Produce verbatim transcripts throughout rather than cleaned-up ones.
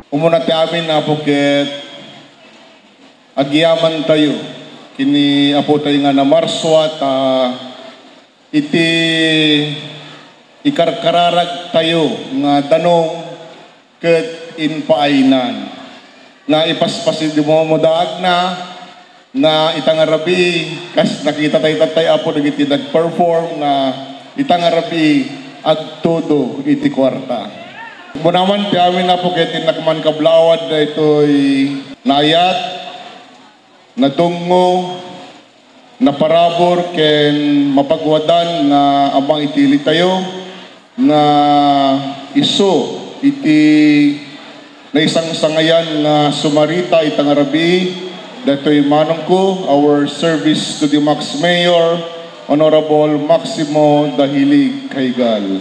Umuna ti amin, Apo, ket agyamantayo ken ni Apotayo nga Namarsua ta iti ikarkararagtayo nga danum ket impaaynan nga ipaspasidumadaagna nga ita nga rabii, kas nakitatayo tattay, Apo, dagiti nag-perform nga ita nga rabii agtudo iti kuarta. Umuna man ti amin, Apo, ket innak man kablaawan daytoy naayat, nadungngo, naparabur ken mapagwadan nga Ama iti ilitayo, nga isu iti naisangsangayan nga sumarita ita nga rabii, daytoy manongko, our service to the Max Mayor, Honorable Maximo Dahilig Caigal.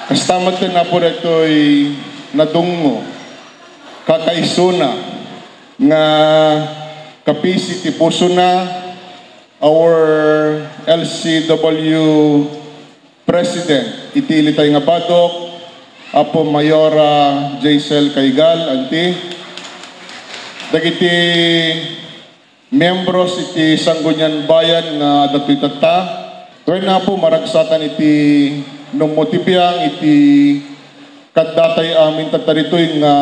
Kasta met, Apo, daytoy nadungngo, kakaisuna nga kapisi ti pusona, our L C W President iti ilitay nga badok, Apo Mayora Jaisel Caigal, anti. Dagiti membros iti Sangguniang Bayan nga adda ditoy tatta. Wen, Apo, maragsatan iti nummo ti biang iti kaddatay amin tatta ditoy nga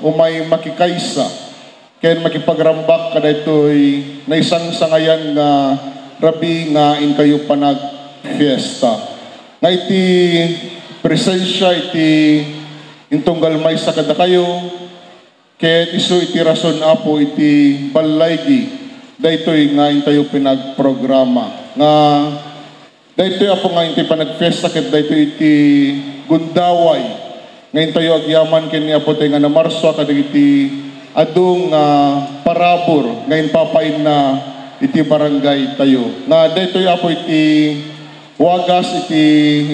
umay makikaysa ken makipagrambak kadaytoy naisangsangayan nga rabii nga inkayo panagfiesta. Nga iti presensia iti intunggal maysa kadakayo, ket isu iti rason, Apo, iti ballaygi daytoy nga intayo pinagprograma. Nga daytoy, Apo, nga iti panagfiesta ket daytoy iti gundaway nga intayo agyaman ken ni Apotayo nga Namarsua kadagiti adu nga parabur nga impapainna iti barangay tayo. Nga daytoy, Apo, iti wagas iti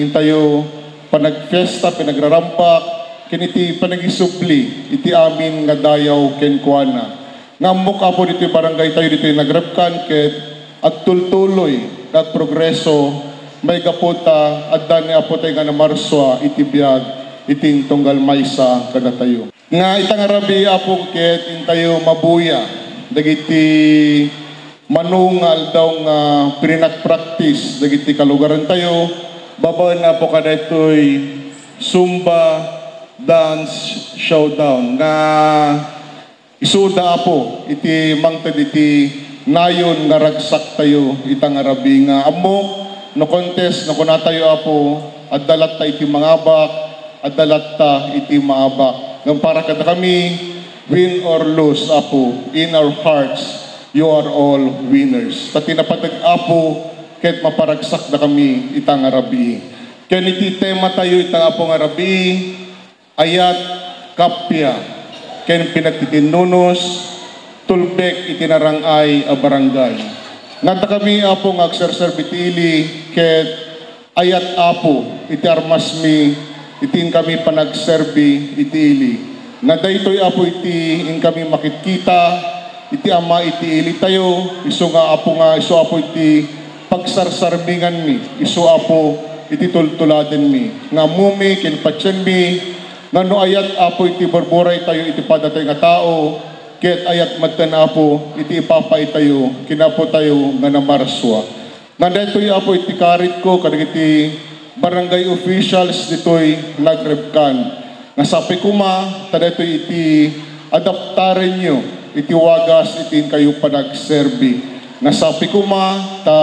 intayo panagfiesta, pinagrarambak, ken iti panagisubli iti amin nga dayaw kenkuana. Nga ammok, Apo, ditoy barangay tayo ditoy Nagrabkan ket agtultuloy nga agprogreso maigapu ta adda ni Apotayo nga Namarsua iti biag iti intunggal maysa kadatayo. Nga ita nga rabii, Apo, ket intayo mabuya dagiti mano nga aldaw nga pinagpraktis dagiti kalugarantayo, babaen, Apo, kadaytoy Zumba Dance Showdown nga isuda, Apo, iti mangted iti nayon nga ragsaktayo ita nga rabii nga ammok no contest no kunatayo, Apo, adda latta iti mangabak, adda latta iti maabak. Ngem para kadakami, win or lose, Apo, in our hearts, you are all winners. Ta ti napateg, Apo, ket maparagsakdakami ita nga rabii. Ken iti tema tayo ita, Apo, nga rabii, ayat, kappia, ken pinagtitinnunos, tulbek iti narang-ay a barangay. Nga dakami, Apo, nga agserserbi iti ili, ket ayat, Apo, iti armasmi, iti inkami panagserbi iti ili. Nga daytoy, Apo, iti inkami makitkita iti ama iti ilitayo, isu nga, Apo, nga isu, Apo, iti pagsarsarminganmi, isu, Apo, iti tultuladenmi. Nga ammomi ken patienmi, nga no ayat, Apo, iti burburaytayo iti padatayo nga tao, ket ayat metten, Apo, iti ipapaitayo ken Apotayo nga Namarsua. Nga daytoy, Apo, iti karitko kadagiti barangay officials ditoy Nagrabkan. Nga sapay koma ta daytoy iti adaptarenyo iti wagas iti inkayo panagserbi. Nga sapay koma ta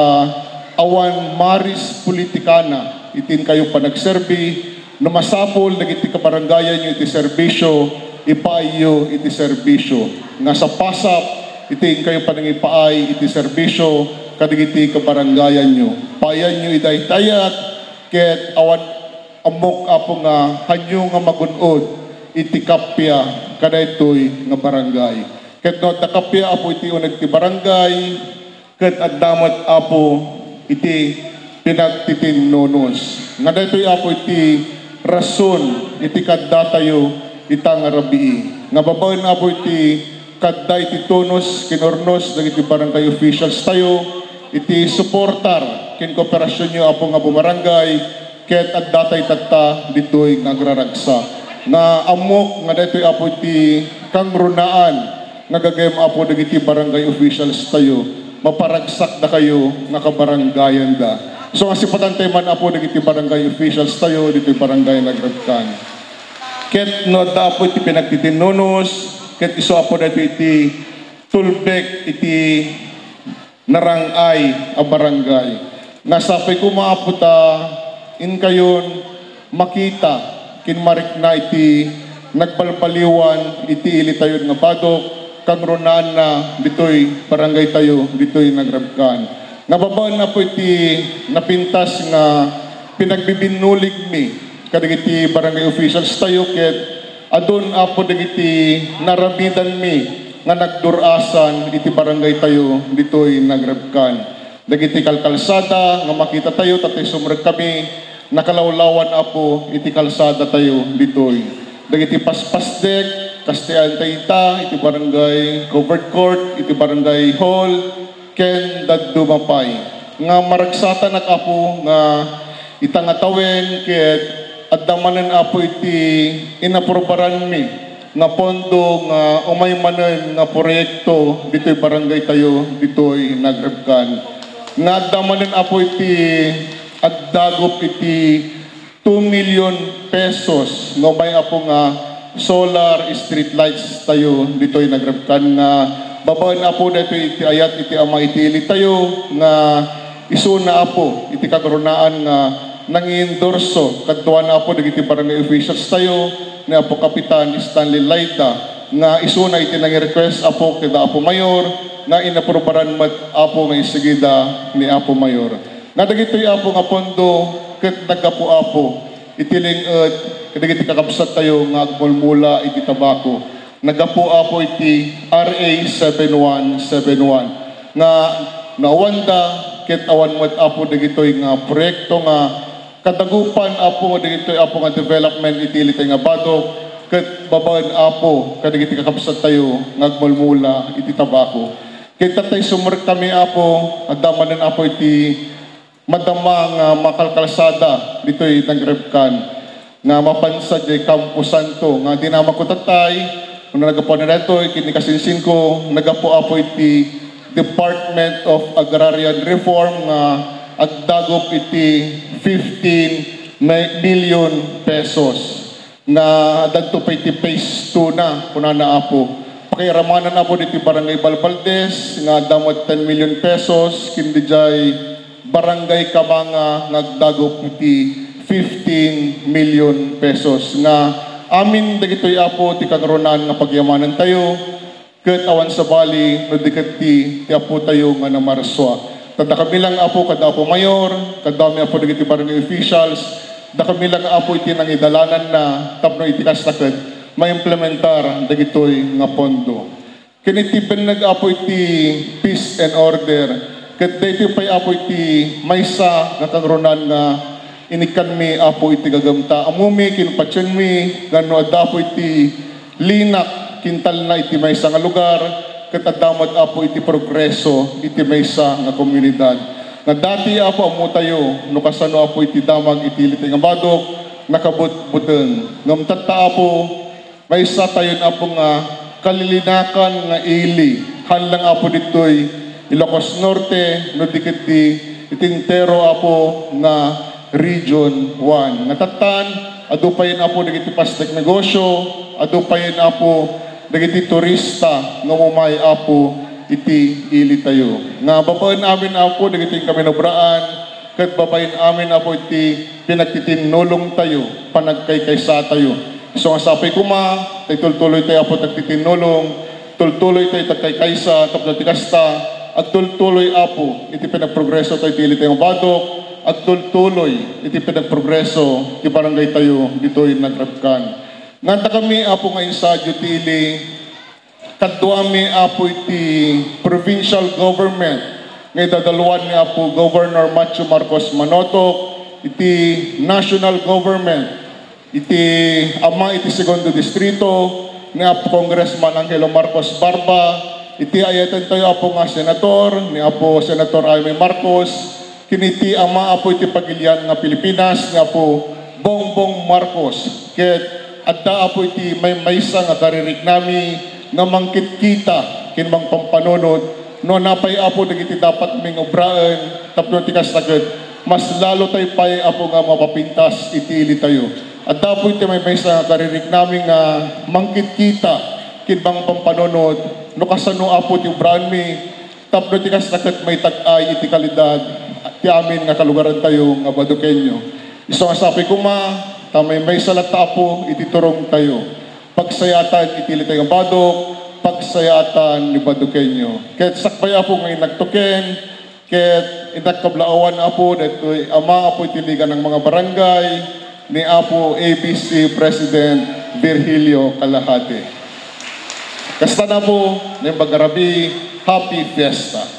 awan maris politikana iti inkayo panagserbi. No masapul dagiti kabarangayanyo iti serbisio, ipaayyo iti serbisio. Nga sapasap iti inkayo panangipaay iti serbisio kadagiti kabarangayanyo. Paayanyo ida iti ayat, ket awan ammok, Apo, nga haanyo nga magun-od iti kappia kadaytoy nga barangay. Ket no adda kappia, Apo, iti uneg ti barangay, ket adda met, Apo, iti pinagtitinnunos. Nga daytoy, Apo, iti rason iti kaddatayo ita nga rabii. Nga babaen, Apo, iti kadda iti tunos ken urnos dagiti barangay officials tayo, iti suportar ken kooperasionyo, Apo, nga bumarangay, ket addatay tatta ditoy nga agraragsak. nga ammok nga daytoy, Apo, iti kangrunaan nga gagayyem, Apo, dagiti barangay officials tayo, maparagsak dakayo nga kabarangayanda. So, nga sipatan tayo man, Apo, dagiti barangay officials tayo, ditoy barangay Nagrabkan. Ket no adda, Apo, iti pinagtitinnunos, ket isu, Apo, daytoy iti tulbek iti narang-ay a barangay. Nga sapay koma, Apo, ta inkayon makita ken marikna iti nagbalbaliwan iti ili tayo nga badok, kangrunaanna ditoy barangay tayo, ditoy Nagrabkan. Nga babaen, Apo, iti napintas nga pinagbibinnuligmi kadagiti barangay officials tayo ket adun, Apo, dagiti naaramidanmi nga nagdur-asan iti barangay tayo ditoy Nagrabkan. Dagiti kalkalsada nga makita tayo, ta tay sumrek kami, nakalawlawan, Apo, iti kalsada tayo ditoy. Dagiti paspasdek, kastian tayo ita, iti barangay covered court, iti barangay hall, ken dadduma pay. Nga maragsatanak, Apo, nga ita nga tawen ket adda manen, Apo, iti inaprubaranmi nga pondo nga umay manen nga proyekto ditoy barangay tayo, ditoy Nagrabkan. Nga adda manen, Apo, iti agdagup iti two million pesos nga umay, Apo, nga solar street lights tayo ditoy Nagrabkan nga babaen, Apo, daytoy iti ayat iti ama iti ili tayo nga isuna, Apo, iti kagrunaan nga nangiendorso kaduana, Apo, dagiti barangay officials tayo ni Apo Kapitan Stanley Laida nga isuna iti nangi-request, Apo, kada Apo Mayor nga inaprubaran met, Apo, nga isigida ni Apo Mayor. Nga dagitoy, Apo, nga pondo ket naggapu, Apo, iti ling-et kadagiti kakabsat tayo nga agmulmula iti tabako. Naggapu, Apo, iti R A seven one seven one nga naawanda ket awan met, Apo, dagitoy nga proyekto nga kadagupan, Apo, nga dagitoy, Apo, nga development iti ili tayo nga badok ket babaen, Apo, kadagiti kakabsat tayo nga agmulmula iti tabako. Ket tay sumrek kami, Apo, adda manen, Apo, iti madama nga makalkalsada ditoy Nagrabkan nga mapan sadiay Campo Santo nga dinamagko tatay, no naggapuan daytoy ket ni kasinsinko, naggapu, Apo, iti Department of Agrarian Reform nga agdagup iti fifteen mi-, million pesos. Nga adda pay ti phase two na, kunana, Apo. Pakiaramanan, Apo, diti Barangay Balbaldes nga adda met ten million pesos, ken diay Barangay Kamanga nga agdagup iti fifteen million pesos. Nga amin dagitoy, Apo, ti kangrunaan nga pagyamanan tayo, ket awan sabali no di ket ti, ti Apo tayo nga namarsua. Ta dakami lang, Apo, kada Apo Mayor, kadami, Apo, dagiti barangay officials, dakami lang, Apo, iti nangidalananna tapno iti kasta ket maimplementar dagitoy nga pondo. Ken iti benneg, Apo, iti peace and order, ket daytoy pay, Apo, iti maysa nga kangrunaan nga inikkanmi, Apo, iti gagem ta ammomi ken patienmi nga no adda, Apo, iti linak ken talna iti maysa nga lugar, ket adda met, Apo, iti progreso iti maysa nga komunidad. Nga dati, Apo, ammotayo no kasano, Apo, iti damag iti ili tayo nga badok, nakabutbuteng. Ngem tatta, Apo, maysa tayon, Apo, nga kalilinakan nga ili, haan lang, Apo, ditoy Ilocos Norte, no di ketdi iti entero, Apo, nga Region one. Nga tattan, adu payen, Apo, dagiti pastek negosyo, adu payen, Apo, dagiti turista nga umay, Apo, iti ili tayo. Nga babaen amin, Apo, dagiti inkami naobraan, ket babaen amin, Apo, iti pinagtitinnulong tayo, panagkaykaysa tayo. Isu nga sapay koma, ta itultuloy tayo, Apo, ti agtitinnulong, tultuloy tayo ti agkaykaysa, tapno ti kasta, agtultuloy, Apo, iti pinagprogreso tayo ti ili tayo nga badok, agtultuloy iti pinagprogreso ti barangay tayo ditoy Nagrabkan. Nga dakami, Apo, nga insadio ti ili, kaduami, Apo, iti provincial government nga idadaluan ni Apo Governor Matthew Marcos Manotok, iti national government, iti ama iti Segundo Distrito, ni Apo Congressman Angelo Marcos Barba, iti ayatan tayo, Apo, nga senator, ni Apo Senator Jaime Marcos, ken iti ama, Apo, iti pagilian nga Pilipinas, ni Apo Bongbong Marcos, ket Adda, Apo, iti maymaysa nga kaririknami nga mangkitkita ken mangpampanunot no napay, Apo, dagiti dapat mi nga ubraen tapno ti kasta ket mas lalo tayo pay, Apo, nga mapapintas iti ilitayo. Adda, Apo, iti maymaysa nga kaririknami nga mangkitkita ken mangpampanunot no kasano, Apo, ti ubraenmi tapno ti kasta ket maitag-ay iti kalidad ti amin nga kalugarantayo nga Baduqueño. Isu nga sapay koma, ta maymaysa latta, Apo, iti turongtayo. Pagsayaatan iti ilitayo nga baduk, pagsayaatan ni Baduqueño. Ket sakbay, Apo, nga innak to ken, ket innak kablaawan, Apo, daytoy ama, Apo, iti Liga ng mga Barangay, ni Apo A B C President Virgilio Kalahati. Kasta na, Apo, Naimbag a Rabii, Happy Fiesta!